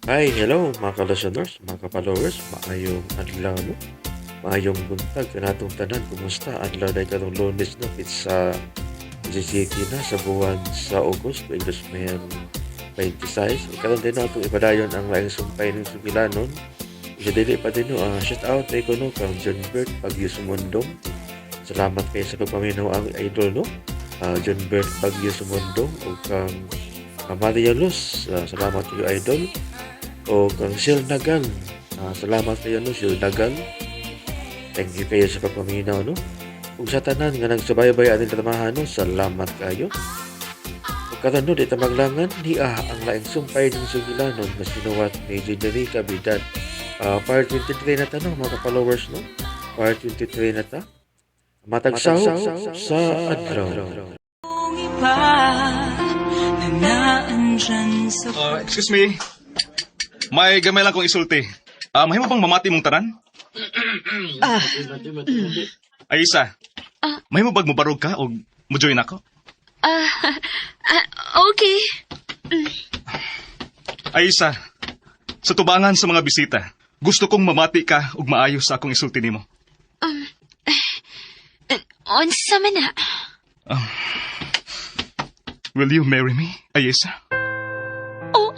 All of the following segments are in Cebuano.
Hi, hello mga ka-listeners, mga ka-followers, maayong adlaw, no? Maayong buntag kanatong tanan, kumusta? Adlaw na karong Lunes, no? It's 17 na sa buwan sa August, 2026. Karon din atong ipadayon ang laing sumpay ng sugilanon. Sa dili pa din, no, shout out kay kuno kang John Bert Bagyo Sumundong. Salamat kayo sa pagpaminaw ang idol, no? John Bert Bagyo Sumundong ug kang Maria Luz, salamat kayo, idol. O kang Sil Nagal. Salamat kayo, no, Sil Nagal. Thank you kayo sa pagpaminaw, no. Ug sa tanan nga nagsubaybay aning tramahan, no, salamat kayo. Ug karon, no, di ta maglangan, niya ang laing sumpay ng sugilanon nga sinuwat ni Generica Bidan. Part 23 na ta, no, mga followers, no. Part 23 na ta. Matag sahog sa adlaw. Iba na naandyan sa Excuse me. May gamay lang kong isulti. Mahimo bang mamati mong tanan? Ah. Ay, isa. Mahimo bag mobarog ka o mo-join ako? Ah, okay. Ay, isa. Sa tubangan sa mga bisita, gusto kong mamati ka ug maayo sa akong isulti nimo. Unsa man na? Will you marry me, Ayesa? Oh,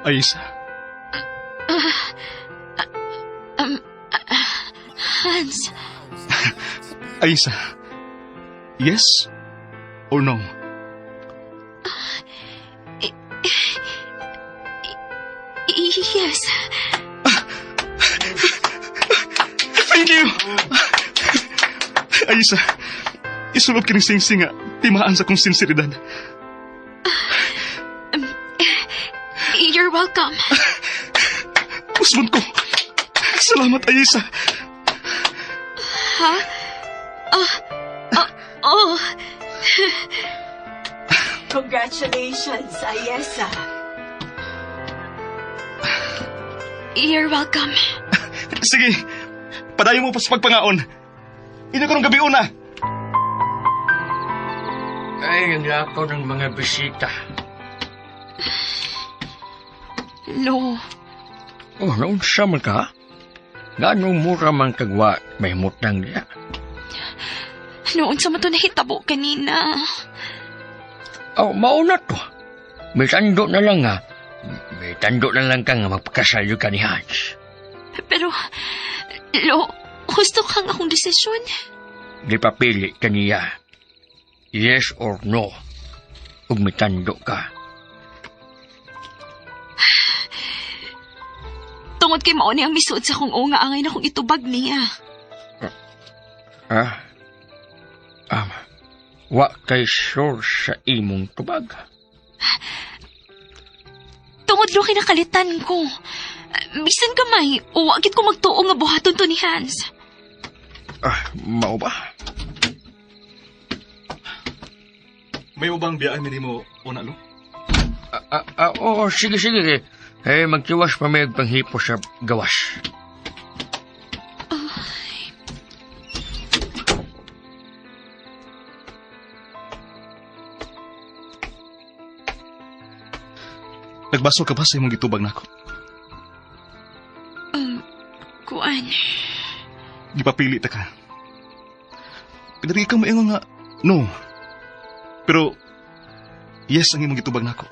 Ayesa. Hans. Ayesa. Yes or no? Yes. Thank you! Ayesa, isulob kining singsing nga timaan sa akong sinseridad. You're welcome. Usbon ko. Salamat, Ayesa. Ha? Ah, oh. Congratulations, Ayesa. You're welcome. Sige, padayon mo pa sa pagpangaon. Inyo karong gabi una. Ay, ang lakaw ng mga bisita. No. Oh, naunsa man ka? Nganong mura man kagwa may mutang niya? Noon sa to nahitabo kanina. Oh, mauna to. May tando na lang nga. May tando na lang ka nga magpakasal ka ni Hans. Pero, Lo, husto kang akong desisyon. Di papili ka niya. Yes or no. Ug may tando ka. Tungod kay mao ni ang misuod sa akong unga angay na kong itubag niya. Ah? Wa kay sure sa imong tubag. Tungod, Lo, kinakalitan ko. Bisan gamay, wa gid ko magtuo nga buhaton to ni Hans. Ah, mao ba? May ubang biyaan ni mo una, Lo? Ah, oo, sige, sige. Eh, magtiwas pa may panghipo sa gawas. Nagbaso ka ba sa imong gitubag nako? Kuan. Gipapili ta ka. Pinari ka moingon nga no. Pero yes ang imong gitubag nako.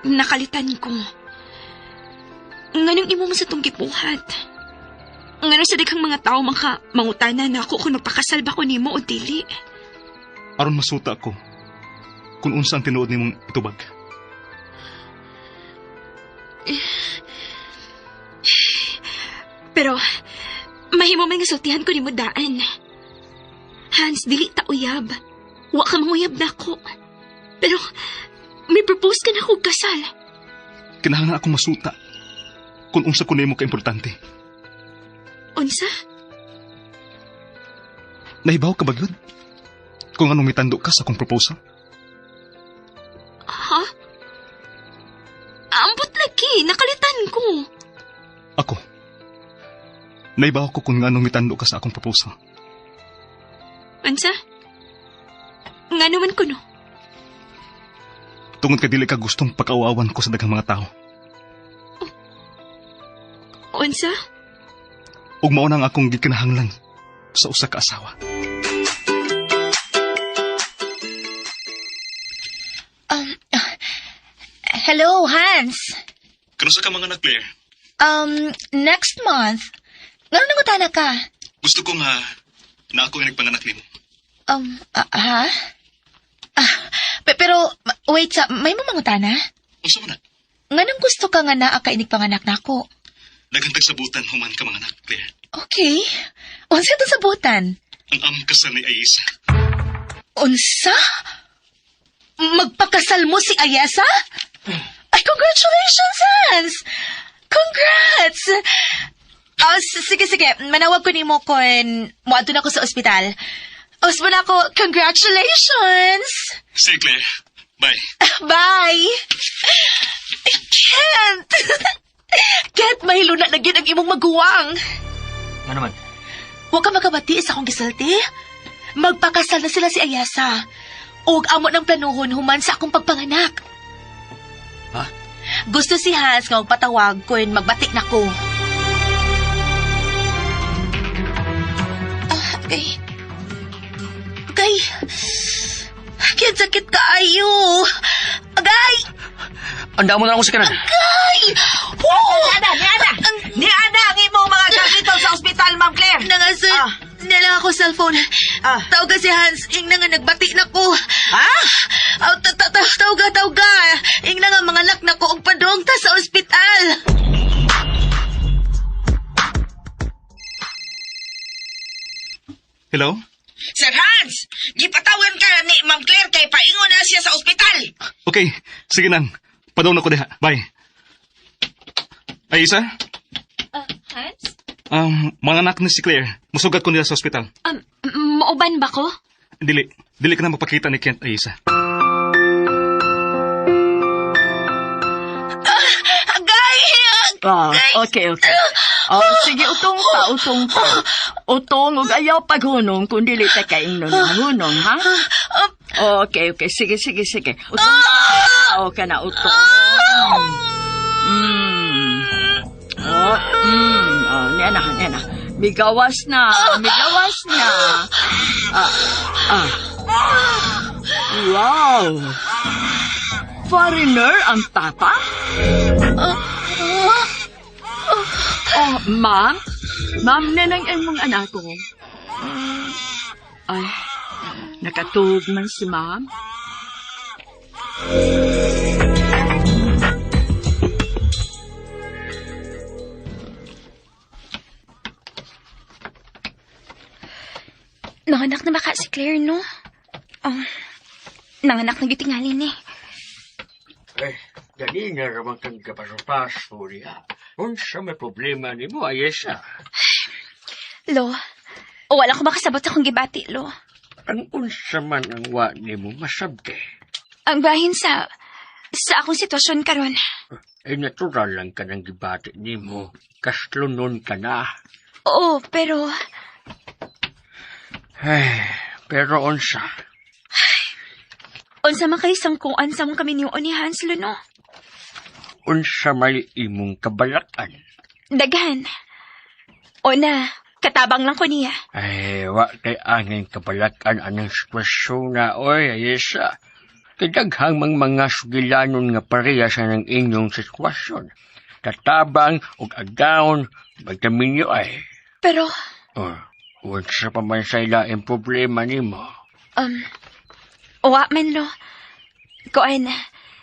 Nakalitan ko. Nganong imo man sa tong gibuhat? Ngano sa daghang mga tao maka mangutana na ako kung magpakasal ba ko nimo o dili? Aron masuta ko kung unsa ang tinuod nimong itubag. Pero mahimo man nga sultihan ko nimo daan. Hans, dili ta uyab. Wa ka manguyab nako. Pero may propose ka na kog kasal. Kinahanglan akong masuta kung unsa ko nimo ka-importante. Unsa? Nahibaw ka ba gyud kung anong mitando ka sa akong proposal? Ha? Ambot lagi, nakalitan ko. Ako. Nahibaw ko kung anong mitando ka sa akong proposal. Unsa? Nga naman ko no. Tungod kay dili ka gustong pagkauawan ko sa daghang mga tao. Unsa? Ug mao na ang akong gikinahanglan sa usa ka asawa. Hello, Hans. Kanusa ka mga anak, Claire? Next month. Ngano nangutana ka? Gusto ko nga na ako ang nagpanganak nimo. Ha? Ah, pero, wait sa, may mamangutana? Unsa man na? Nganong gusto ka nga naa ka inig panganak nako? Daghang tagsabutan human ka mga anak, Claire. Okay. Unsa to sabutan? Ang among kasal ni Ayesa. Unsa? Magpakasal mo si Ayesa? Ay, congratulations, Hans! Congrats! Ah, sige, sige. Manawag ko nimo kon moadto na ko sa ospital. Usbo na ako. Congratulations! Sige, Claire. Bye. Bye! I can't! Can't mahiluna na gyud ang imong maguwang. Nga naman? Huwag ka magkabati sa akong gisulti. Magpakasal na sila si Ayasa. Og amo ng planuhon human sa akong pagpanganak. Ha? Gusto si Hans nga magpatawag kun magbati na ko. Ah, okay. Agay. Kaya sakit kaayo. Agay! Anda mo na ako sa kanan. Agay! Oh! Ana, ni Ana! Ni Ana ang imong mga gamiton sa ospital, Ma'am Claire. Nangasod. Ah. Nilang ako cellphone. Ah. Tawag ka si Hans. Ing na nga nagbati na ko. Ha? Aw, tawga, tawga. Ing na nga mga anak na ko og padong ta sa ospital. Hello? Sir Hans, gipatawan ka ni Ma'am Claire kay paingon na siya sa ospital. Okay, sige nang. Padaw na ko diha. Bye. Ayesa? Hans? Mga anak ni si Claire. Musugat ko nila sa ospital. Mauban ba ko? Dili. Dili ka na magpakita ni Kent, Ayesa. Agay! Ah, okay, okay. Oh, sige, utong pa, utong pa. Utong, ug ayaw paghunong kung dili ta kaingnon ang hunong, ha? Okay, okay. Sige, sige, sige. Utong pa. Okay na, utong. Mm. Oh, Oh, niya na, niya na. Migawas na, migawas na. Ah, ah. Wow! Foreigner ang papa? Oh, ma'am? Ma'am, nanang imong anak ko. Ay, nakatug man si ma'am. Nanganak na baka si Claire, no? Oh, nanganak na gitingalin eh. Eh, dali na ramang kang kapaso-paso niya. Unsa may problema nimo, Ayesa? Lo, wala ko makasabot akong gibati, Lo. Ang unsa man ang wa nimo masabte. Ang bahin sa akong sitwasyon karon. Ay natural lang ka ng gibati nimo. Kaslunon ka na. Oo, pero Ay, pero unsa? unsa man kay sangkuan sa mong kami niyo ni Hans, Lo, no? Unsa may imong kabalakan? Daghan. O na, katabang lang ko niya. Ay, wa kay angin kabalakan anang sitwasyon na, oy, Ayesa. Kay daghang mang mga sugilanon nga pareha sa ng inyong sitwasyon. Tatabang ug agawon, magkaminyo ay. Pero, Oh, unsa pa man sa ilaing problema nimo. wa man, Lo. Kuan,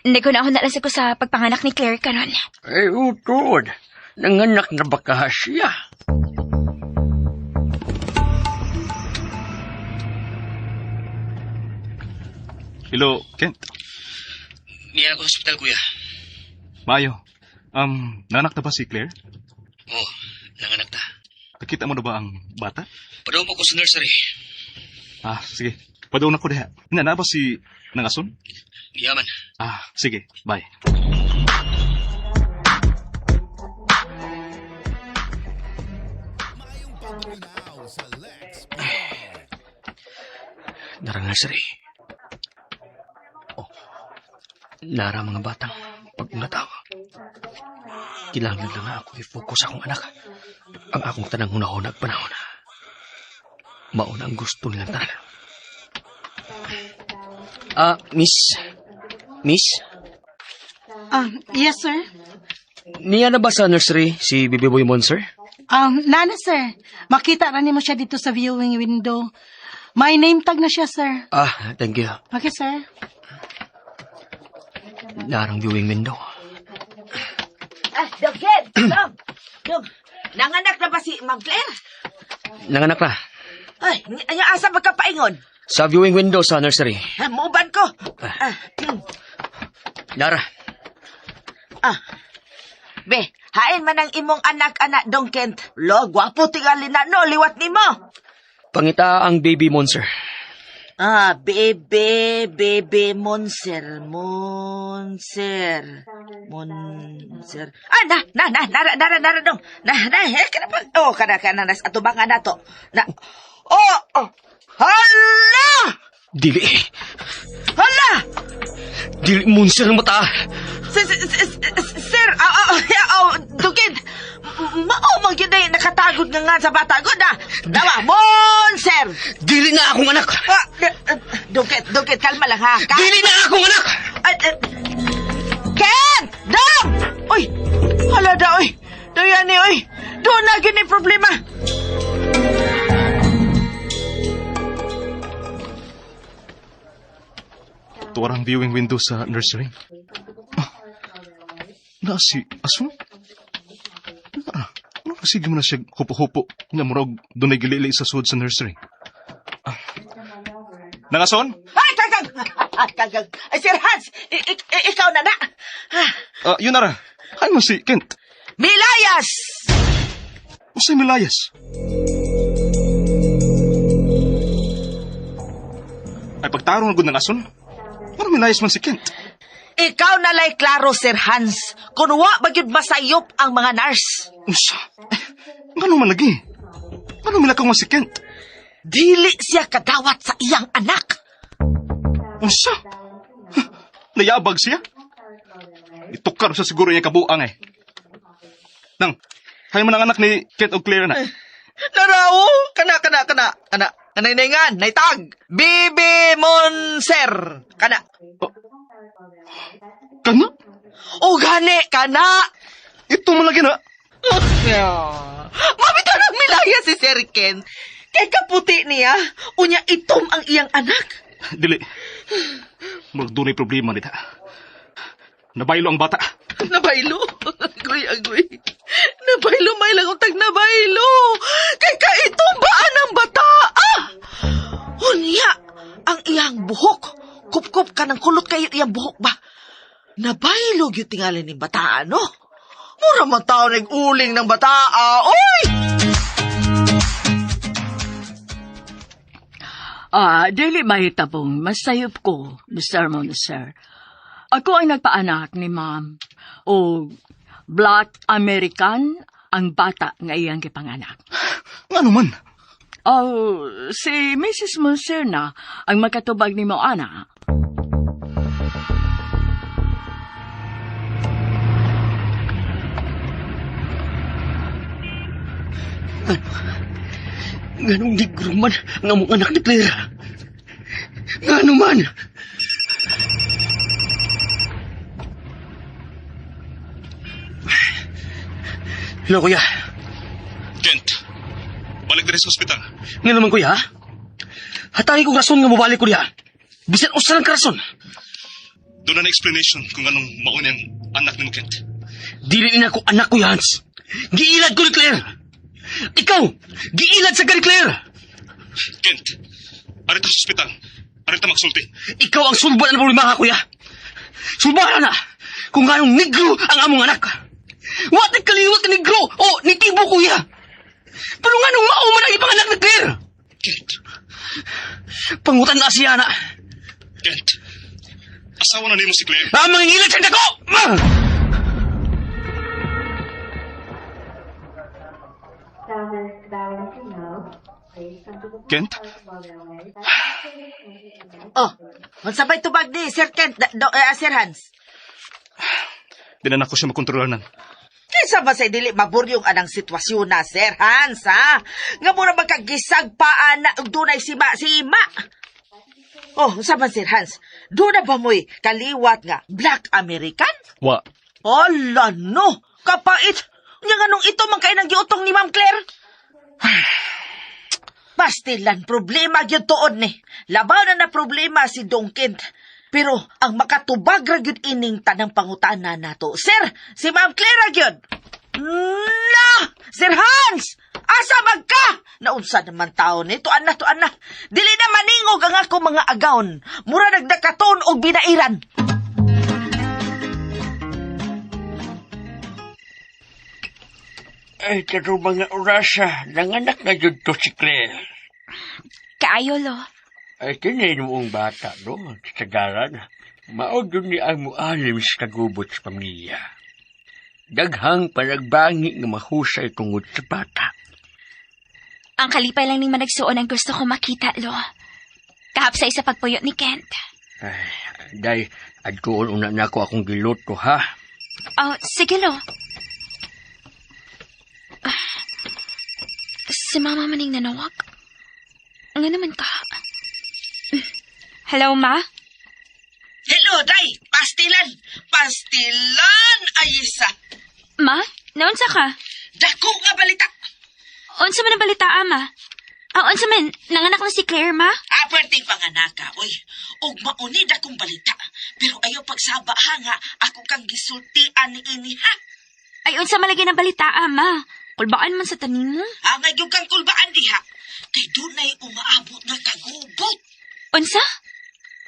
naguna-una lang sa ko sa pagpanganak ni Claire karon. Ay, utod. Nanganak na ba ka siya? Hello, Kent. Niya ako sa ospital, kuya. Mayo. Nanak na ba si Claire? Oo, nanganak na. Nakita mo na ba ang bata? Padung ko sa nursery. Ah, sige. Padaw na ko diha. Ina na ba si Nangason? Yaman. Ah, sige. Bye. Nara nursery. Nara mga batang pag tao. Kailangan lang nga ako i-focus akong anak. Ang akong tanang hunahuna ag panahon. Mauna ang gusto nilang tanan. Ah, miss. Miss? Ah, yes, sir. Niya na ba sa nursery si Baby Boy Monster? Nana, sir. Makita ra nimo siya dito sa viewing window. May name tag na siya, sir. Ah, thank you. Okay, sir. Narang viewing window. Ah, Dog Ken! Dog! Dog! Nanganak na ba si Ma'am Claire? Nanganak na. Ay, anya asa magkapaingon? Sa viewing window sa nursery. Ah, muuban ko. Ah, Nara, ah. Be, hain man ang imong anak anak Dong Kent. Lo, gwapo tingali na no, liwat nimo. Pangita ang baby monster. Ah, bebe, bebe, monster, monster, monster. Ah, na, na, na, nara, nara, nara, dong. Na, na, eh, kana pa, oh, kana, kana, nas atubangan na to. Na, oh, oh, hala! Dili. Hala! Dili monster ang mata. Sir, sir, sir, ah, ah, ah, oh, Dukid, mao man gyud ay nakatagod nga nga sa bata. Good na. Dawa, monster! Dili na akong anak. Ah, Dukit, Dukit, kalma lang ha. Dili na akong anak! Ay, Ken! Dam! Uy! Hala da, uy! Dayan ni, uy! Doon na gyud ni problema. Tuwarang viewing window sa nursery. Ah, na si Asun? Ah, ano kasi mo na siya hupo-hupo na murag dunay gilili sa sud sa nursery. Ah. Nangason? Ay, kagang! Kagang! Ay, Sir Hans, ikaw na na. Ah, Ah, yun nara. Hay mo si Kent. Milayas! Usay Milayas. Ay pagtarong na gud ng ason. Ano Milayas man si Kent? Ikaw na lay klaro, Sir Hans. Kung wa ba gyud masayop ang mga nurse. Unsa? Eh, ngano man lagi? Ngano milakaw man si Kent? Dili siya kadawat sa iyang anak. Unsa? Huh, nayabag siya? Itukar sa siguro niya kabuang eh. Nang, hay man ang anak ni Kent og Claire na. Naraw! Kana, kana, kana. Kana, kanay naitag. Bibi Monser. Kana. Kana? O gani, kana. Ito man lagi na. Mabitaw ng milaya si Sir Ken. Kay kaputi niya, unya itom ang iyang anak. Dili. Murag dunay problema nita. Nabaylo ang bata. Nabaylo? Agoy, agoy. Nabaylo, may lang tag nabaylo. Kay kaitom ba ang bata? Ah! Unya, ang iyang buhok. Kup-kup ka ng kulot kayo iyang buhok ba? Nabaylo gyud tingali ni bata, no? Mura man tao nag-uling ng bata, ah. Oy! Ah, dili mahitabong, masayop ko, Mr. Monser. Ako ang nagpaanak ni ma'am. O Black American ang bata nga iyang gipanganak. Ngano man? Oh, si Mrs. Monser na ang makatubag ni mo, ana. Nganong negro man ang among anak ni Claire? Ngano man? Hello, kuya. Kent, balik diri sa ospital. Nga naman, kuya, ha? Hatagi kong rason nga mabalik ko diha. Bisan usa lang ka rason. Doon na explanation kung anong mauna ang anak ni mo, Kent. Dili ni ako anak, Kuya Hans. Giilad ko ni Claire. Ikaw, giilad sa ka ni Claire. Kent, arita sa ospital. Arita magsulti. Ikaw ang sulban ang problema, kuya. Sulbahan na kung anong negro ang among anak. Wa kaliwat ka negro o nitibo, kuya. Pero nganong mao man ang ipanganak ni Claire? Kent, Pangutan na siya na. Kent, asawa na nimo si Claire. Ah, mangingilad sa dako! Kent? Oh, mansabay tubag ni Sir Kent, Sir Hans. Di na nako siya makontrolanan. Kinsa ba say dili maburyong anang sitwasyon na, Sir Hans, ha? Nga mura magkagisag pa ana ug dunay sima-sima. Oh, sa man, Sir Hans, doon na ba mo'y kaliwat nga Black American? Wa. Ala no, kapait! Nya nganong ito man kay nang giutong ni Ma'am Claire? Pastilan, problema gyud tuod ni. Labaw na na problema si Dong Kent. Pero ang makatubag ra gyud ining tanang pangutana nato. Sir, si Ma'am Claire ra gyud. Na! Sir Hans! Asa man ka? Naunsa naman tao ni? Tuan na, tuan na. Dili na maningog ang ako mga agaon. Mura nagdakaton og binairan. Ay, karong mga orasa, nanganak na jud to si Claire. Kaayo, lo. Ay, tinay noong bata, no? Sagaran. Mao jud ni ang mualim sa kagubot sa pamilya. Daghang panagbangi nga mahusay tungod sa bata. Ang kalipay lang ning managsuon ang gusto ko makita, lo. Kahapsay sa pagpuyot ni Kent. Ay, day, adtuon una nako akong giluto, ha? Oh, sige, lo. Ah, si mama maning nanawag. Nga naman ka. Hello, ma? Hello, day! Pastilan! Pastilan, Ayisa! Ma? Naunsa ka? Dako nga balita! Unsa man ang balita, ama? Ah, unsa man? Nanganak na si Claire, ma? Ah, perting panganaka, oy. Og mauni dakong balita. Pero ayaw pagsaba ha nga, ako kang gisultian ni ini, ha? Ay, unsa malagi ng balita, ama? Kulbaan man sa tanin mo. Angay yung kang kulbaan diha. Kay dunay umaabot nga kagubot. Unsa?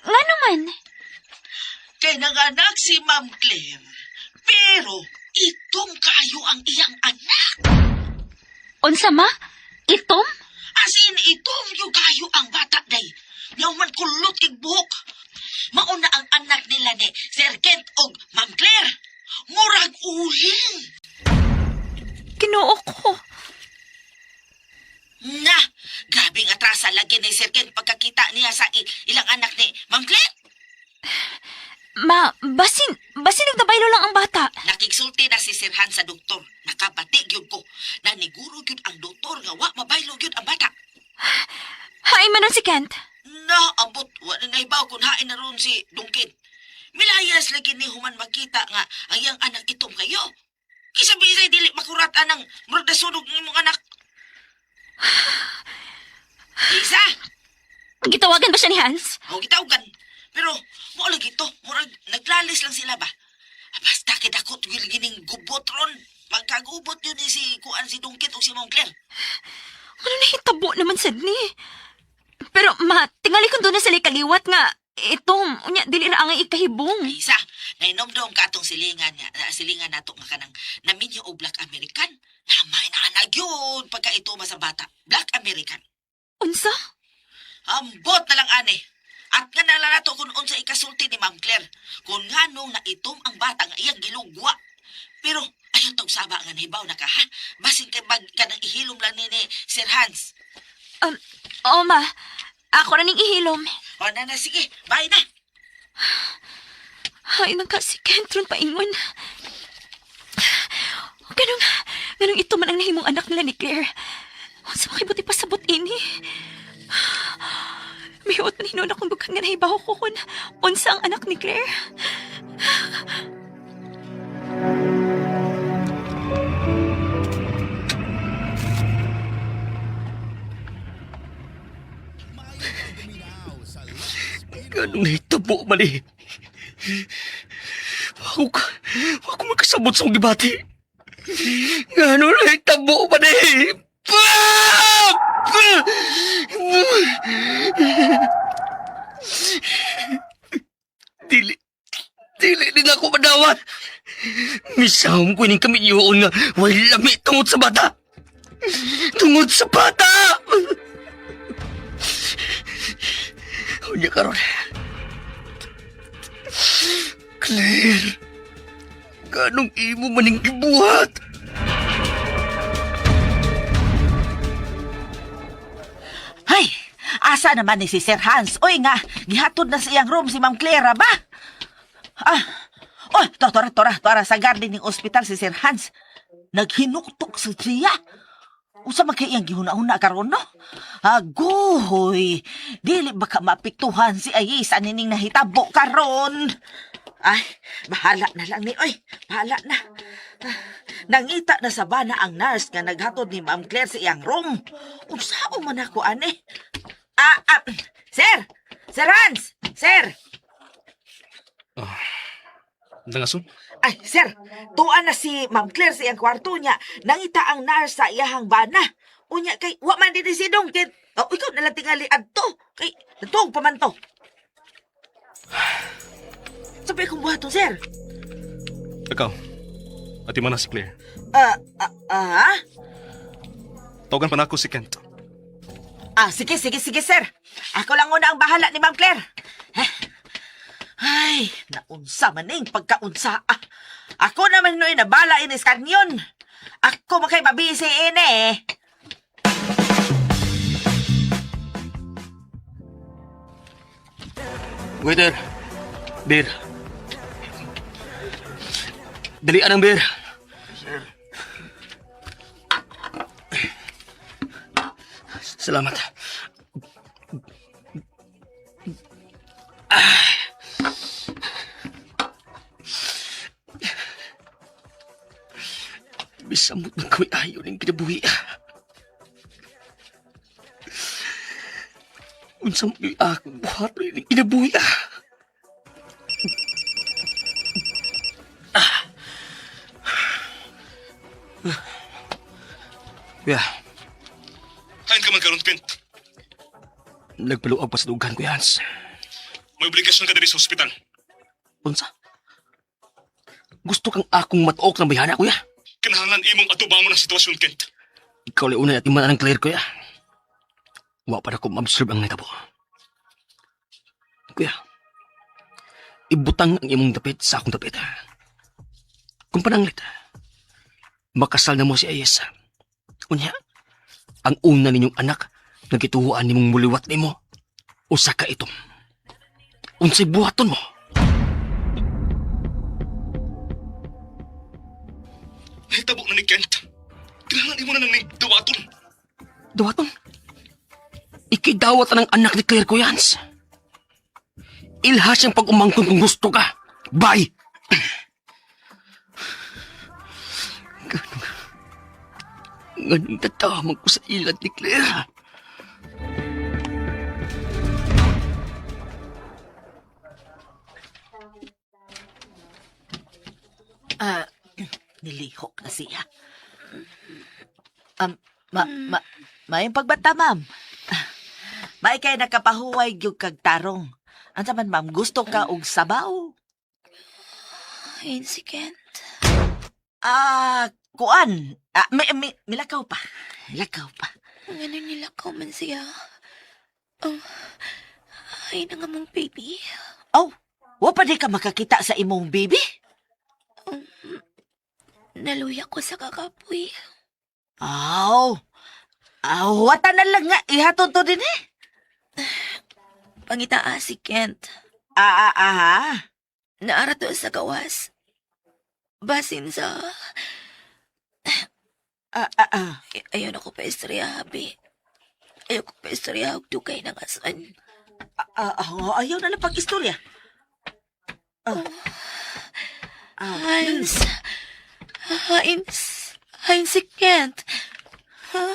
Nga naman. Kay nanganak si Ma'am Claire. Pero, itom kayo ang iyang anak. Unsa, ma? Itom? As in, itom yung kayo ang bata day. Yaw man kulot kig buhok. Mauna ang anak nila ni Sir Kent og Ma'am Claire. Murag uling. Ginoo ko. Na, grabe nga atrasa lagi ni Sir Kent pagkakita niya sa ilang anak ni Ma'am Claire. Ma, basin nagdabaylo lang ang bata. Nakigsulti na si Sir Hans sa doktor. Nakabati gyud ko. Naniguro gyud ang doktor nga wa mabaylo gyud ang bata. Hain man nun si Kent. Na, ambot, wa na nahibaw kung hain na ron si Dungkin. Milayas lagi ni human makita nga ang iyang anak itom kayo. Kisa bisay dili makurat anang murag nasunog ng imong anak. Isa, Gitawagan ba siya ni Hans? o gitawgan. Pero mo lagi to, murag naglalis lang sila ba. Ah, basta kay dakot gyud gining gubot ron. Magkagubot yun ni si kuan si Dungkit o si Moncler. Ano nahitabo naman, Sydney? Pero ma, tingali kung doon na sila kaliwat nga. Itong, unya, dili ra angay ikahibong. Isa, nainomdom ka atong silingan niya, na silingan nato nga kanang naminyo og Black American. Namay na anak yun pagka ito sa bata. Black American. Unsa? Ambot na lang ane. At nga na lang nato kung unsa ikasulti ni Ma'am Claire. Kung nganong naitom ang bata nga iyang gilugwa. Pero ayaw tong saba nga nahibaw na ka ha. Basin kay bag kanang ihilom lang ni Sir Hans. Oo, ma. Ako na ning ihilom. O na na sige, bye na. Ay, nang ka si Kentron paingon. Ganong, ganong ito man ang nahimong anak nila ni Claire. Unsa makibuti pa sabot ini. Mihuot man hinuon akong bughan nga nahibaw ko kung unsa ang anak ni Claire. Ganong nahitabo man eh. Wako magkasabot sa akong gibati. Ganong nahitabo man eh. Ah! Dili, dili din ako madawat. Misahom ko ining kamilyuon nga way lami tungod sa bata. Tungod sa bata! Unya karon. Claire, ganong imo maning gibuhat? Hay, asa naman ni si Sir Hans? Oy nga, gihatod na sa iyang room si Ma'am Clara ba? Ah, Oh, to, tora, tora, tora sa garden ng ospital si Sir Hans. Naghinuktok sa siya. Usa man kay iyang gihuna-huna karon no? Aguhoy, dili ba ka maapektuhan si Ayesa nining nahitabo karon? Ay, bahala na lang ni oy, bahala na. Ah, nangita na sa bana ang nurse nga naghatod ni Ma'am Claire sa iyang room. Unsaon man ako ani? Ah, ah, sir! Sir Hans! Sir! Nangason? Ay, sir, tuan na si Ma'am Claire sa iyang kwarto niya. Nangita ang nurse sa iyahang bana. Unya kay, wa man dinhi si Dong. Kay, oh, ikaw na lang tingali adto. Kay, natuog pa man to. Sabi kong buhaton, sir. Ikaw. Ati man na si Claire. Ah, ah, ah? Tawagan pa na ako si Kent. Ah, sige, sige, sige, sir. Ako lang una ang bahala ni Ma'am Claire. Eh. Ay, naunsa man ning pagkaunsa. Ah, ako naman noy nabala inis kanyon. Ako makay mabisi ini eh. Waiter, beer. Dalian ang beer. Salamat. Ah. Bisamot ng kami ayo ng kinabuhi. Unsang mo'y akong buhat ng kinabuhi. Kuya, Kain ka man karon, Kent. nagpaluag pa sa dugan, Kuya Hans. May obligasyon ka diri sa ospital. Unsa? Gusto kang akong matuok ng bayhana, kuya. Kinahanglan imong atubangon ang sitwasyon, Kent. Ikaw lang una at iman ang clear, kuya. Wa pa na ko ma-observe ang nahitabo. Kuya, ibutang ang imong dapit sa akong dapit. Kung pananglit, makasal na mo si Ayesa. Unya, ang una ninyong anak nga gituhuan nimong muliwat nimo, usa ka itom. Unsay buhaton mo? Nahitabo na ni Kent. Kinahanglan imo na nang ning dawaton. Dawaton? Ikidawat na ng anak ni Claire Cuyans. Ilha siyang pag-umangkon kung gusto ka. Bye! Ganun. Ganun tatamang ko sa ilad ni Claire. Ah, nilihok na siya. Ma, ma, maayong pagbata, ma'am. Maay kay nakapahuway gyud kag tarong. Ansa man, ma'am, gusto ka og sabaw? Ayun si Kent. Ah, kuan. Ah, may, may, milakaw pa. Milakaw pa. Ganun nilakaw man siya. Oh, ay na nga mong baby. Oh, wa pa di ka makakita sa imong baby? Naluya ko sa kakapoy. Aw. Aw, wata na lang nga ihatod to din eh. Pangitaa si Kent. Ah, ah, ah. Naara to sa gawas. Basin sa... Ah, ah, ah. Ayaw na ko pa istorya, habi. Ayaw ko pa istorya, og dugay na nga saan. Ah, ah, ayaw na lang pag-istorya. Ah. Ah, Heinz. Heinz. Heinz si Kent. Ha?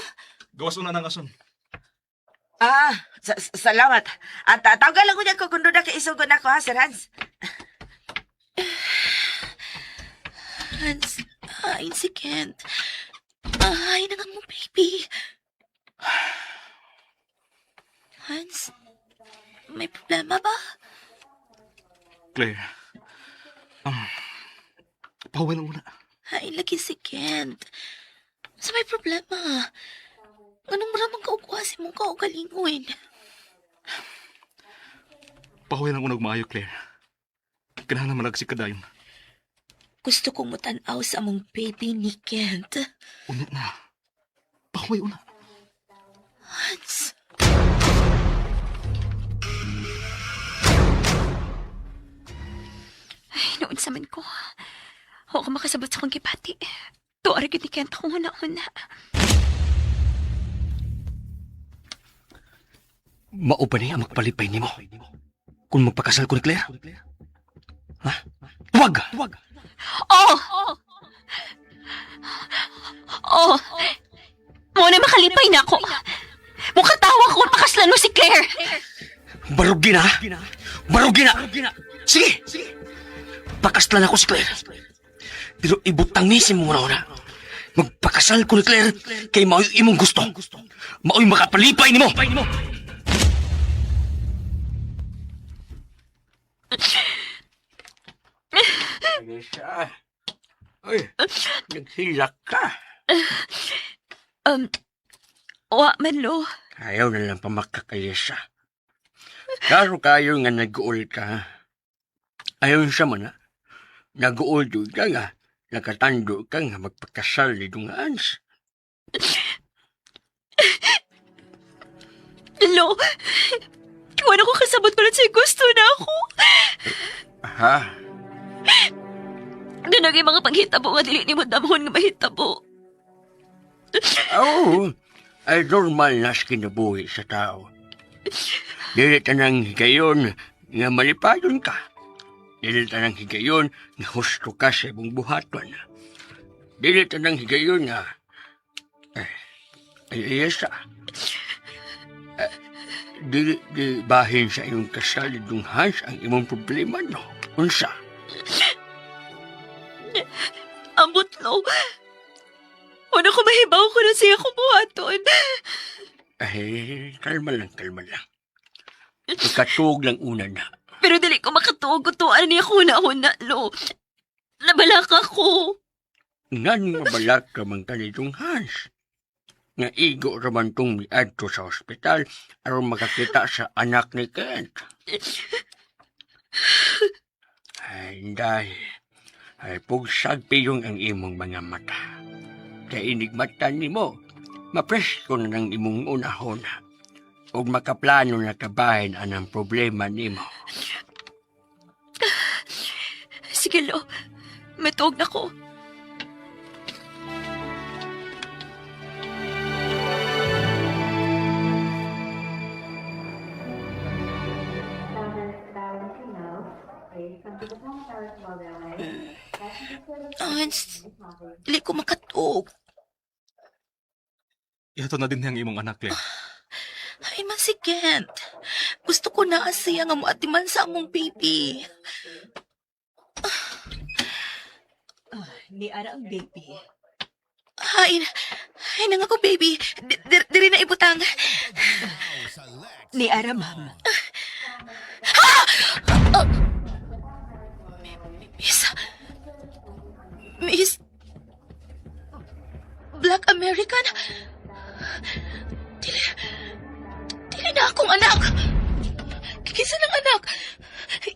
Gawas una nang ason. Ah, salamat. At tawagan lang ko niya ko kung doon na kaisugo na ko ha, Sir Hans. Hans. Heinz si Kent. Ay, na nga mo, baby. Hans, may problema ba? Claire. Pahuway lang una. Ay, lagi si Kent. Sa may problema? Anong maramang kaugwa si mong kaugalingon? Pahuway lang una og maayo, Claire. Kinahanglan malagsik ka dayon. Gusto kong mutanaw sa among baby ni Kent. Unya na. Pahuway una. Hans. Ay, no, Naunsa man ko. Wa ko makasabot sa akong gibati. Tuwa ra gyud ni Kent akong huna-huna. Mao ba ni ang magpalipay nimo? Kung magpakasal ko ni Claire? Ha? Wag! Wag! Oh! Oh! Mo na makalipay na ako. Mukatawa ko pakaslan mo si Claire. Barugi na! Barugi na! Sige! Pakaslan ako si Claire. Pero ibutang ni si muna una. Magpakasal ko ni Claire kay mao'y imong gusto. Mao'y makapalipay nimo. Ayesa. Ay, naghilak ka. Wa man lo. Ayaw na lang pamakakayesa. Klaro kayo nga nag-uol ka. Ayaw siya man ha. Nag-uol doon ka nga. Nakatando ka nga magpakasal ni Dungaans. Lo, wala ko kasabot ko lang sa'yo. Gusto na ako. Ha? Ganang yung mga panghitabo nga dili ni mo damhon nga mahitabo. Oo. Ay normal na sa kinabuhi sa tao. Dili tanang higayon nga malipayon ka. Dili tanang higayon nga husto ka sa imong buhaton. Dili tanang higayon nga eh, ay iyesa. Eh, dili di bahin sa imong kasal ni Dung Hans ang imong problema no. Unsa? Ambot, lo. Wala ko mahibaw ko na siya kumuhaton. Ay, kalma lang, kalma lang. Ikatuog lang una na. Pero dili ko makatuog tuan niya ko na una, lo. Nabalaka ko. Ngan mabalak ka man kanitong Hans. Nga igo raman tong miadto sa ospital aron makakita sa anak ni Kent. Ay, inday. Ay, pugsag piyong ang imong mga mata. Kay inigmata nimo, mapresko na ng imong unahon. Ug makaplano na kabahin anang problema nimo. Sige, lo. Matuog na ko. Hans, dili ko makatuog. Ihato na din niyang imong anak, Claire. Ay man si Kent. Gusto ko na siya nga moatiman sa among baby. Ni ara ang baby. Ay, ay nang ako baby. Diri na ibutang. Ni ara, ma'am. Miss... Miss... Black American? Dili... Dili na akong anak! Kinsa ng anak?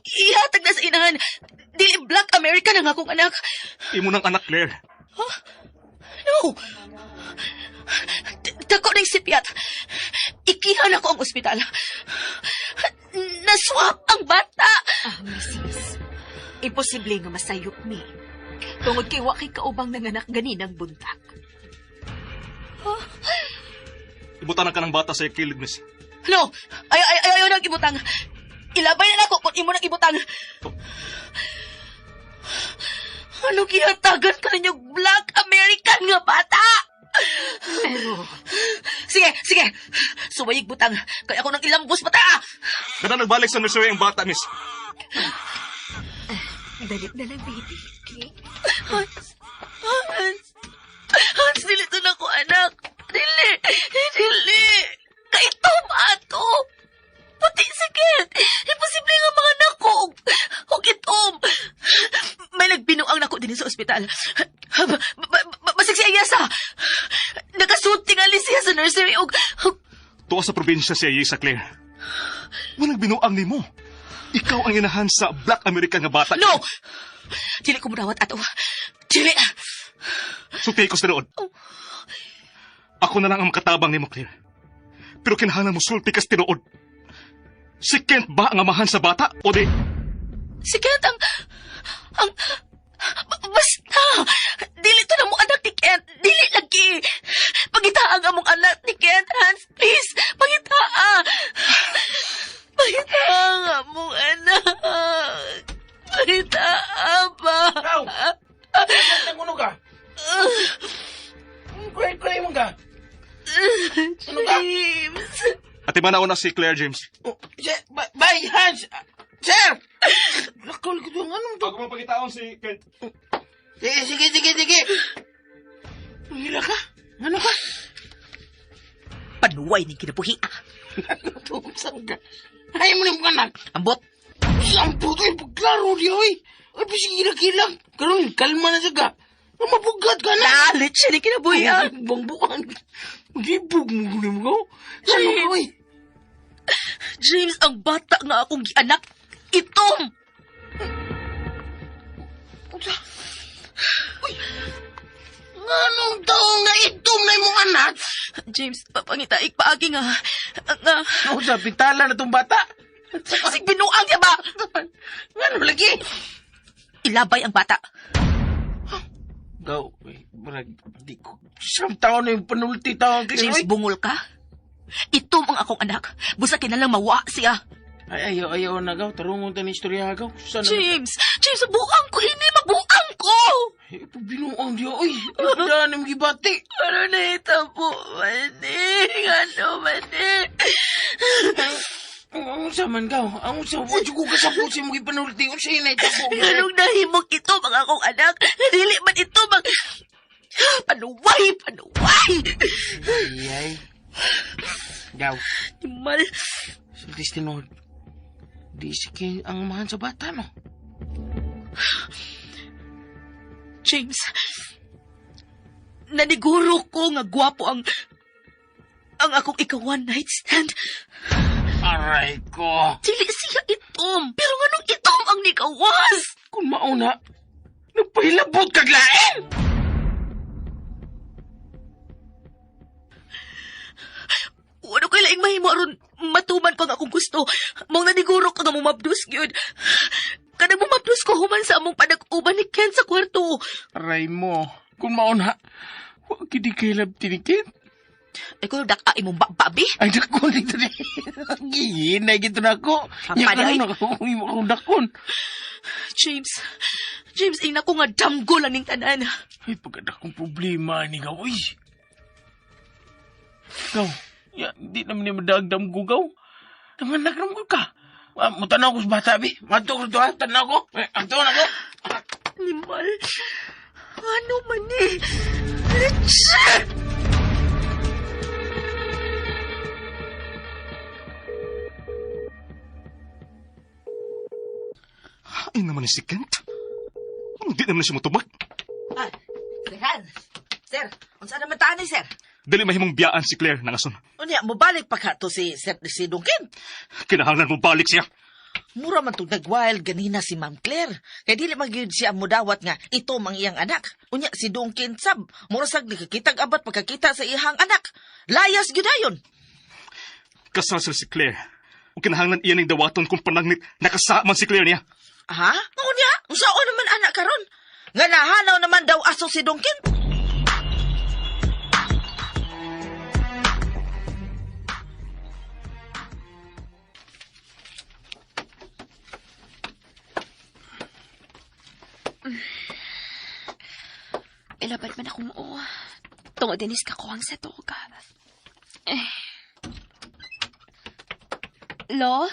Ihatag na sa inahan. Dili Black American ang akong anak. Imo ng anak, Claire. No! Dako ng sipyat. Ikihan ako ang ospital. Naswap ang bata! Ah, misis. Imposible nga masayop ni. Tungod kay wa kay kaubang nanganak ganinang buntag. Ibutan na ka ng bata sa kilid, miss. No! Ay, ay, ay, ayaw nang ibutang. Ilabay na nako kung imo nang ibutang. Ano gihatagan ka ninyo Black American nga bata? Pero, Sige, sige. Suwayig butang. Kaya ako nang ilambos bata. Kada nagbalik sa nursery ang bata, miss. dali na lang, baby. Okay? Hans, Hans, Hans, dili to na ko, anak. Dili, dili. Kaitom ato. Puti si Kent. Imposible nga mga nako. Og itom. May nagbinuang nako din sa ospital. Basig si Ayasa. Nakasulti nga siya sa nursery og Tuwa sa probinsya si Ayesa, Claire. Walang binuang nimo. Ikaw ang inahan sa Black American nga bata. No! Dili ko mudawat ato. Dili. Sulti ko sa doon. Ako na lang ang makatabang nimo, Claire. Pero kinahanglan mo sulti kas tinuod. Si Kent ba ang amahan sa bata o di? Si Kent ang... Ang... Basta! Dili to na mo anak ni Kent. Dili lagi. Pangitaa ang among anak ni Kent, Hans. Please, pangitaa. Pangitaa ang among anak. Pangitaa ba? Ikaw! Naguno ka? Kuray-kuray mo ka? Ano ka? James! Ate man na si Claire, James. Oh, sir, bye, Hans! Sir! Lakol ko doon. Anong to? Bago mo pagkitaon si Kent. Sige, sige, sige, sige. Hila ka? Ano ka? Panuway ning kinabuhi. Saan ka? Ay mo na yung anak. Ambot. Ang puto ay pagklaro di, oy. Ay, pasig-ilang. Karon, kalma na siya ka. Mabugat ka na. Nalit siya ni kinabuhi. ah. Bangbukan. Gibog mo gulim ko. Ano ka, oy? James, ang bata nga akong gianak. Itom! Nganong taong na itom na imong anak? James, papangitaik paagi nga. Nga, Ako sa pitala na tong bata. sig binuang niya ba? Ngano lagi? Ilabay ang bata. Gaw, eh, murag, di ko. Isang taon na yung panulti taon. James, bungol ka? Itom ang akong anak. Busa kinalang mawa siya. Ay, ayaw, ayaw na, gaw. Tarungon ta ni istorya, gaw. Sana. James, James, mabuang ko ini, mabuang ko! Eh, binuang diya, oy. Ay, daan ang gibati. Ano na itabo, maning? Ano, maning? Ang sa man, gaw. Ang sa, wa ko kasabot sa imong gipanulti. Unsa yun ay tabo? Anong nahimog ito, mga akong anak? Dili man ito, mga... Panuway, panuway! Ay, ay. Gaw, Mal, sultis tinuod. Di sige ang amahan sa bata, no? James, naniguro ko nga gwapo ang akong ika one night stand. Aray ko. Dili siya itom, pero nganong itom ang nikawas? Kung mauna, nagpahilabot kag lain! Wala ko'y laing mahimo aron matuman ko ang akong gusto. Mong naniguro ka nga mumabdus gyud. Kanang mumabdus ko human sa among panag-uban ni Ken sa kwarto. Aray mo, kung mauna, wa gid kay labti ni Ken. Ay ko dak imong babi. Ay, dakon dito ni. Gihinay gito na ako. Ang Nya panay. karon ako kung imo akong dakon. James, James, ina ko nga damgo lang ning tanan. Ay, pagkadakong problema ni gaw, uy. Gaw, ya, di naman ni madagdam ko, gaw. Nanganak naman ko ka. Ah, mutanaw ko sa bata, bi. Madto ko to, ha? Tanaw ko. Eh, ato na ko. Animal, ano man eh? Shit! Ay naman ni si Kent. Anong di naman siya mutubag? Ah, Sir Hans. Sir, unsa naman taan ni sir? Dili mahimong biyaan si Claire ng ason. Unya, mobalik pa ka to si Sir si Duncan. Kinahanglan mo balik siya. Mura man tong nagwild ganina si Ma'am Claire. Kay dili man gyud siya mudawat nga ito mang iyang anak. Unya si Duncan sab, mura sag nakakitag abat pagkakita sa iyang anak. Layas gyud ayon. Kasal sila si Claire. O kinahanglan iyan ang dawaton kung panagnit nakasaman si Claire niya. Ha? Unya, unsaon naman anak karon? Nga nahanaw naman daw aso si Duncan. Ilabad man akong oo. Tungod dinis kakuhang sa toga. Eh. Lo?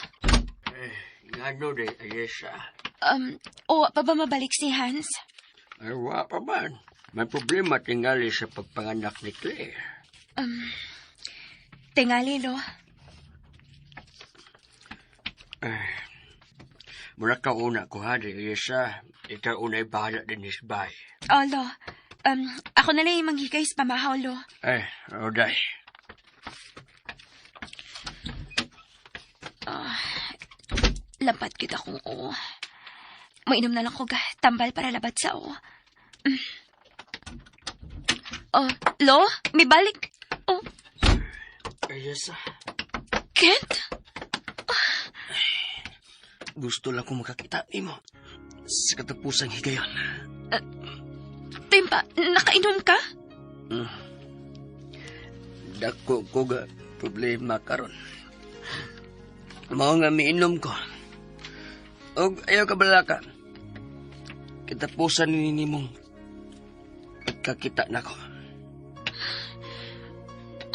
Ngano day, Ayesha? O, pa ba mabalik si Hans? Ay, wa pa man. May problema tingali sa pagpanganak ni Claire. Tingali, Lo. Mura ka una ko ha, day, Ayesha. Ikaw una'y bahala din is bay. Oh, Lo. Ako na lang yung manghikay sa pamahaw, Lo. Eh, oday. Lampat kita kung oo. Mainom na lang ko ga. Tambal para labat sa oo. Mm. Oh, Lo? May balik. Oh, Ayesha. Kent? Gusto lang ko makakita nimo sa katapusang higayon. Timpa, nakainom ka? Dako ko ga problema karon. Mao nga miinom ko. Og ayaw ka balaka. Katapusan ni nimong pagkakita nako.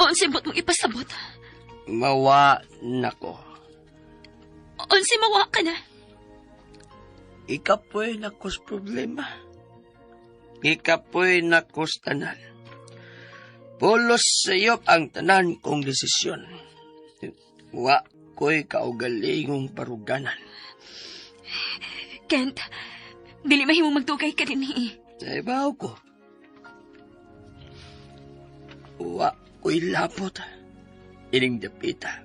Unsay buot mong ipasabot? Mawa nako. Unsay mawa ka na? Ikapoy nako sa problema. Ikapoy nako sa tanan. Pulos sayop ang tanan kong desisyon. Wa ko'y kaugalingong paruganan. Kent, dili mahimong magdugay ka din eh. Naibaw ko. Wa ko'y lapot. Ining dapita.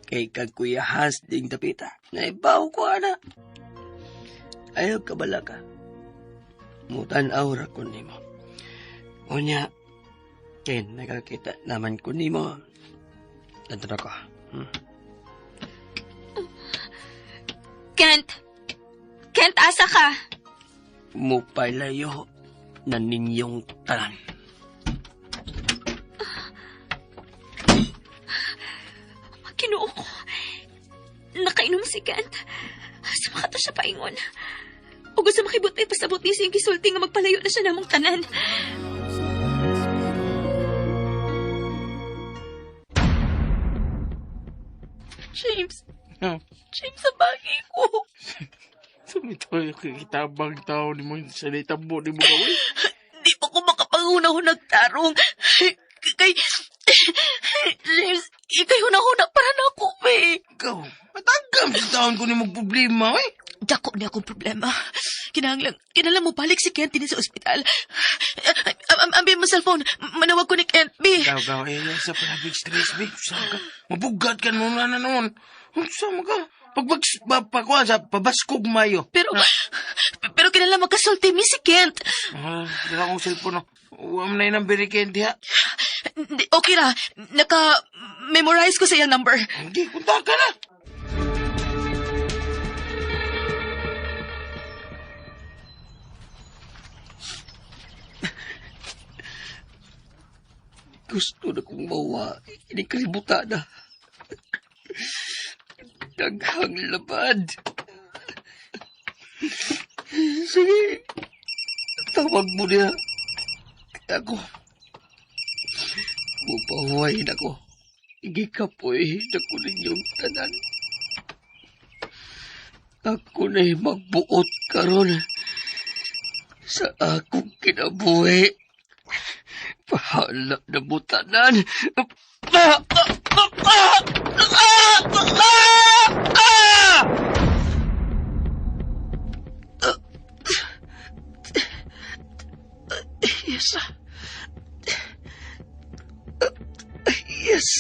Kay kag Kuya Hans ding dapita. Naibaw ko, ana. Ayaw ka bala ka. Mutan-aw ra ko nimo. Unya, ken nakakita naman ko nimo. Tanto na ko. Kent! Kent, asa ka? Mupalayo na ninyong tanan. Kinuo ko. Nakainom si Kent. Sa makato siya paingon. O gusto makibot ay pasabot niya siyang gisulti nga magpalayo na siya namong tanan. James. Oh. James, sa bagay ko. Sumitoy kitabang tao ni mo sa litabo ni mo gawin. Di pa ko makapanguna-hunag tarong. Kay, James, ikay hunahuna para na ako, be. Ikaw, matagam sa taon ko ni mo problema, eh. Dako niya akong problema. Kinahanglan mo balik si Kent din sa ospital. Ambi mo cellphone. Manawag ko ni Kent, be. Gaw, gaw, eh, sa palabig stress, be. Saan ka? Mabugat ka noon na noon. Saan ka? Pagpakuha sa pabaskog mayo. Pero kinahanglan magkasulti mi si Kent. Ah, dala akong cellphone. Uwam na yun ang beri Kent, diha. Okay ra. Naka-memorize ko sa iyang number. Hindi, kunta ka na. Gusto na kong mawa. Ini kalibutan na. Daghang labad. Sige. Tawag mo niya. Ako. Mupahuwain ako. Igikapoy na ko ninyong tanan. Ako na'y magbuot karon sa akong kinabuhi. Pahala na mo tanan. Yes. Yes.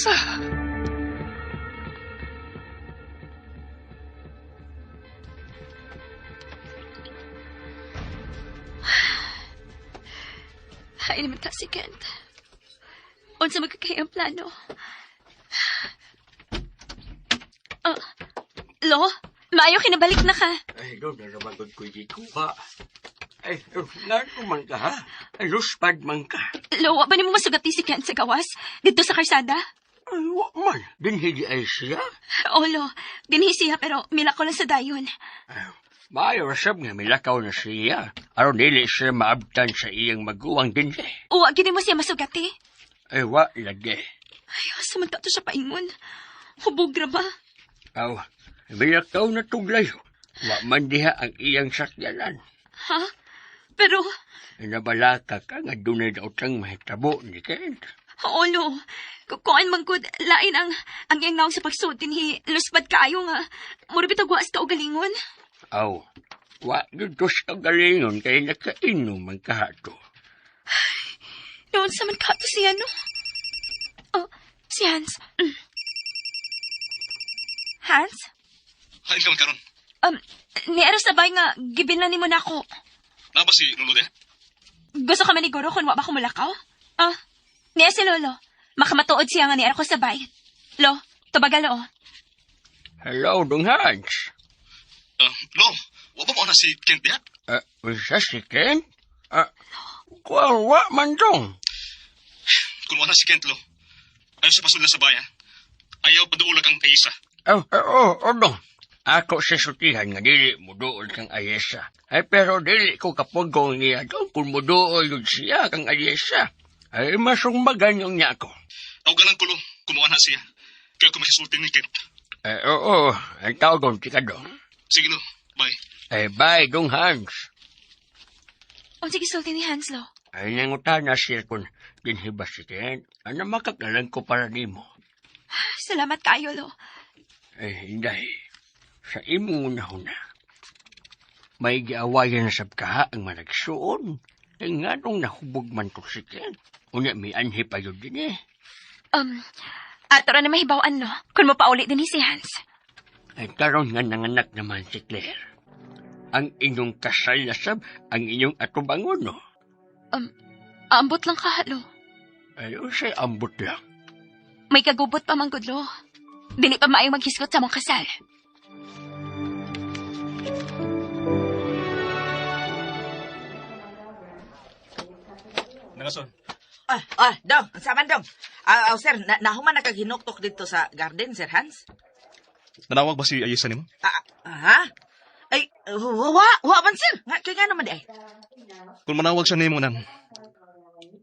Ay naman ta si Kent. Unsa magkakay ang plano? Oh, Lo, maayo kinabalik na ka. Ay, doon na naman ko gikuha. Ay, ngano man ka, ha? Ay, luspad man ka. Lo, wa ba nimo masugati si Kent sa gawas? Dito sa karsada? Ay, wa man. Dinhi di ay siya. Oh, Lo, dinhi siya pero mila ko lang sa dayon. Maayo sab nga milakaw na siya. Aron dili siya maabtan sa iyang maguwang dinhi. Uwa, gini mo siya masugati. Ay, wa lagi. Ay, asa man ta to siya paingon? Hubog ra ba? Aw, milakaw na tuglay. Wa man diha ang iyang sakyanan. Ha? Pero, Nabalaka ka nga dunay daotang mahitabo ni Kent. oo, Lo. Kuan man gud, lain ang iyang naong sa pagsuot dinhi. Luspad kaayo nga. Mura bitaw guwas ka o galingon. Aw, wa gyud to sa galingon kay nakainom man kahato. Noon sa man kato siya, no? Oh, si Hans. Hans? Hain ka man karon. Ni Eros sabay nga, gibilnan nimo na ako. Na ba si Lolo de? Gusto ka maniguro kung wa ba ko mulakaw? Ah, niya si Lolo. Makamatuod siya nga ni ko sabay. Lo, tubagal o. Hello, Dong Hans. Lo, wa ba mo na si Kent diha? Unsa si Ken? Kuwan wa man dong. Kung wala si Kent, lo, ayaw sa pasul na sa bayan. Ayaw paduulag ang Ayesa. Oh, oh, oh, dong. Ako sa sutihan nga dili mo duol kang Ayesa. Ay, pero dili ko kapugong niya dong kung mo duol yun siya kang Ayesa. Ay, masungbagan yung niya ako. Tawag lang ko, lo, kumuha na siya. Kaya kung makisulti ni Kent. Ay, oo, ay tawagon ti ka dong. Sige, lo, bye. Ay, bye, Dong Hans. Unsa gisulti ni Hans, lo? Ay, nangutan na siya kung dinhiba si Ken. Ano makakalan ko para nimo? Salamat kayo, lo. Ay, hinday. Sa imong unahuna, may giawayan na sab kaha ang managsuon. Ay nga nung nahubog man ko si Ken. Unya, may anhi pa yun din eh. Ato ra na mahibaw-an, lo. Kung mopauli din si Hans. Ay, karon nga nanganak naman si Claire. Ang inyong kasal na sab, ang inyong atubangon, no? Ambot lang ka, lo. Ay, usay ambot lang. May kagubot pa man gud, lo. Dili pa maayong maghisgot sa mong kasal. Nangason. Ah, dong, ang saman dong. Sir, nahuman na kag hinuktok dito sa garden, Sir Hans. Nanawag ba si Ayesa nimo? Ha? Ay, wa man, sir. Nga, kaya nga naman di ay. Kung manawag siya nimo nan,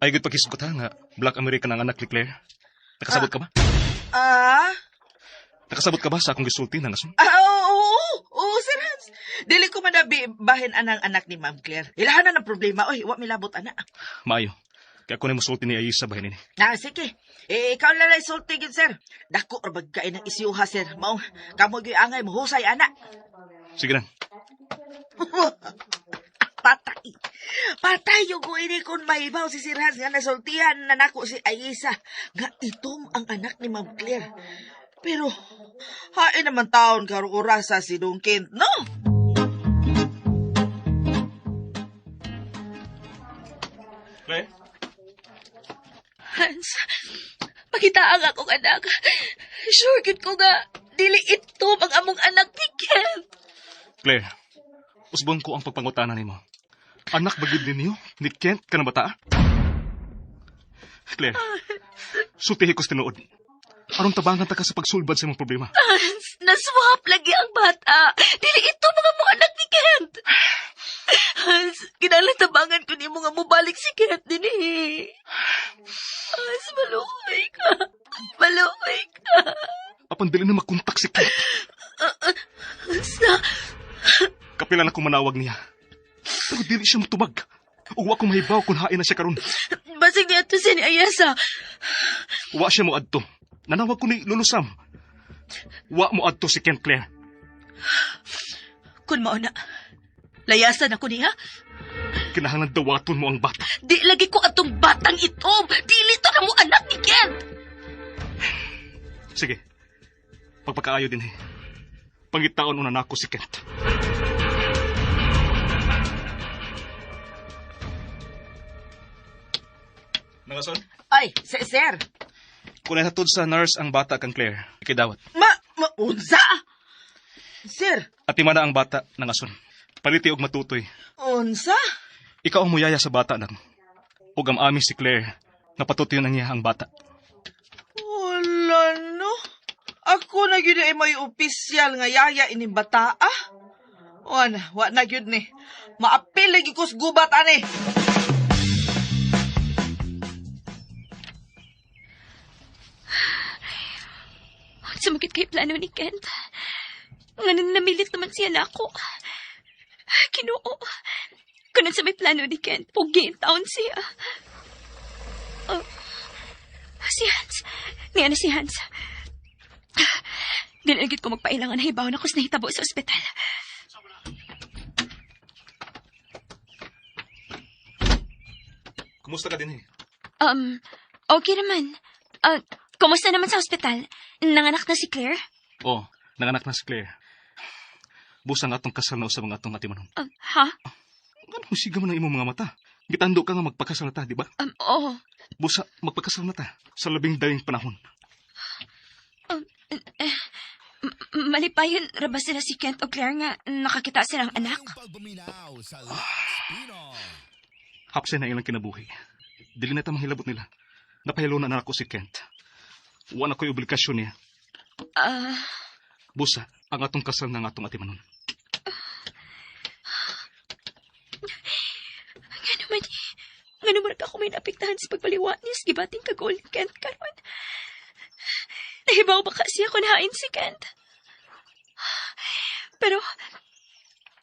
ay gud paghisgot ha nga Black American ang anak ni Claire. Nakasabot ka ba? Ah? Nakasabot ka ba sa akong gisulti, Nangason? Oo, Sir Hans. Dili ko man nabi bahin anang anak ni Ma'am Claire. Ilahan na ng problema. Oy, wa milabot ana. Maayo. Kaya ako na musulti ni Ayesa bahin ini. Na, sige. Eh, ikaw lang lang sulti gid, sir. Dako or bagkain ng isyuha, sir. Maong, kamo gyud angay mohusay ana. Sige na. Patay. Patay yung ko ini kung mahibaw si Sir Hans nga nasultihan na nako si Ayesa. Nga itom ang anak ni Ma'am Claire. Pero, hain naman taon karong orasa si Dong Kent, no? Claire? Hans, makita ang akong anak. Sure gyud ko nga, dili itom ang among anak ni Kent. Claire, usbon ko ang pagpangutana nimo. Anak ba gyud ninyo ni Kent ka na bata? Claire, sultihi ko sa tinuod. Aron tabangan ta ka sa pagsulbad sa imong problema. Hans, naswap lagi ang bata. Dili ito mga mong anak ni Kent. Hans, kinahanglan tabangan ko nimo nga mobalik si Kent dinhi. Hans, maluoy ka. Maluoy ka. Apan dili na makontak si Kent. Hans, na. Kapila na kong manawag niya. Pero dili siya motubag. Ug wa ko mahibaw kung hain na siya karon. Basig niya to siya ni Ayesa. Wa siya moadto. Nanawag ko ni Lolo Sam. Wa moadto si Kent, Claire. Kun mao na, layasan ako niya. Kinahanglan dawaton mo ang bata. Di lagi ko atong batang itom. Dili to na mo anak ni Kent. Sige. Pagpakaayo din eh. Pangitaon una nako si Kent. Nangason? Ay, sir. Kung nahatod sa nurse ang bata kang Claire, ikidawat. Ma, unsa? Sir. Ati man na ang bata, nangason. Paliti og matutoy. Unsa? Ikaw ang muyaya sa bata nang. Ug am ami si Claire, napatutoy na niya ang bata. Wala no. Ako na gyud ay may opisyal nga yaya ining bata ah. Wana, wa na gyud ni. Maapil lagi ko sa gubat ani. Sumagit kay plano ni Kent. Nga namilit naman siya na ako. Kinoo. Kunan sa may plano ni Kent, pugi in taon siya. Oh, si Hans. Niya na si Hans. Dinalagit ko magpailangan na hibaw na kus nahitabo sa ospital. Kumusta ka din eh? Okay naman. Kumusta naman sa ospital? Nanganak na si Claire? Oo, nanganak na si Claire. Busang atong kasal na usab ang atong atimanon. Ha? Ano siga man ang imong mga mata? Gitando ka nga magpakasal na ta, di ba? Oo. Busa, magpakasal na ta sa labing daling panahon. Malipayon ra ba sila si Kent o Claire nga nakakita silang anak? Hapsay na ilang kinabuhi. Dili na ta manghilabot nila. Napahilo na nako si Kent. Wa na ko'y obligasyon niya. Busa, ang atong kasal na nga atong atimanon. Nga naman, nga naman ako may naapektahan sa pagpaliwa niya sa gibating kagol ni Kent karon. Nahibaw ba kasi ako nahain si Kent? Pero,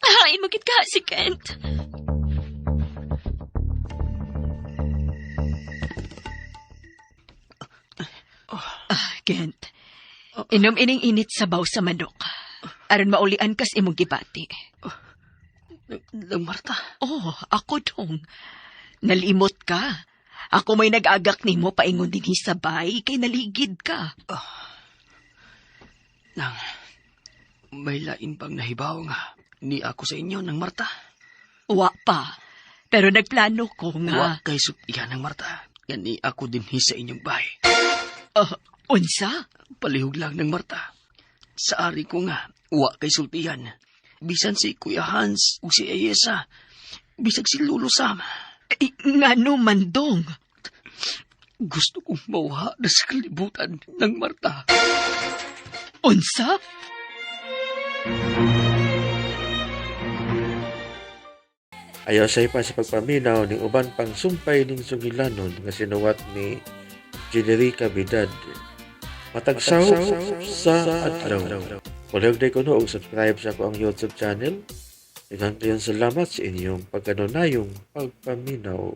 hain mo gid ka si Kent. Ah, Kent. Inom ining init sabaw sa manok. Aron maulian kas imong gibati. Nang Marta. Oh, ako dong. Nalimot ka. Ako may nag-agak nimo paingon dinhi sa bay kay naligid ka. Nang, may lain bang nahibaw nga ni ako sa inyo ng Marta? Wa pa. Pero nagplano ko Wa nga. kay sutihan ng Marta. Nga ni ako dinhi sa inyong bahay. Ah, unsa? Palihog lang ng Marta. Sa ari ko nga, wa kay sultihan. Bisan si Kuya Hans o si Ayesa. Bisag si Lolo Sam. Eh, ngano man dong? Gusto kong mawha na sa kalibutan ng Marta. Unsa? Ayaw sa pa sa pagpaminaw ning uban pang sumpay ning sugilanon nga sinuwat ni Generica Bidad. Matagsaw sa adlaw. Palihog day kuno og subscribe sa ako ang YouTube channel. Daghang kayong salamat sa inyong pagkanunayong pagpaminaw.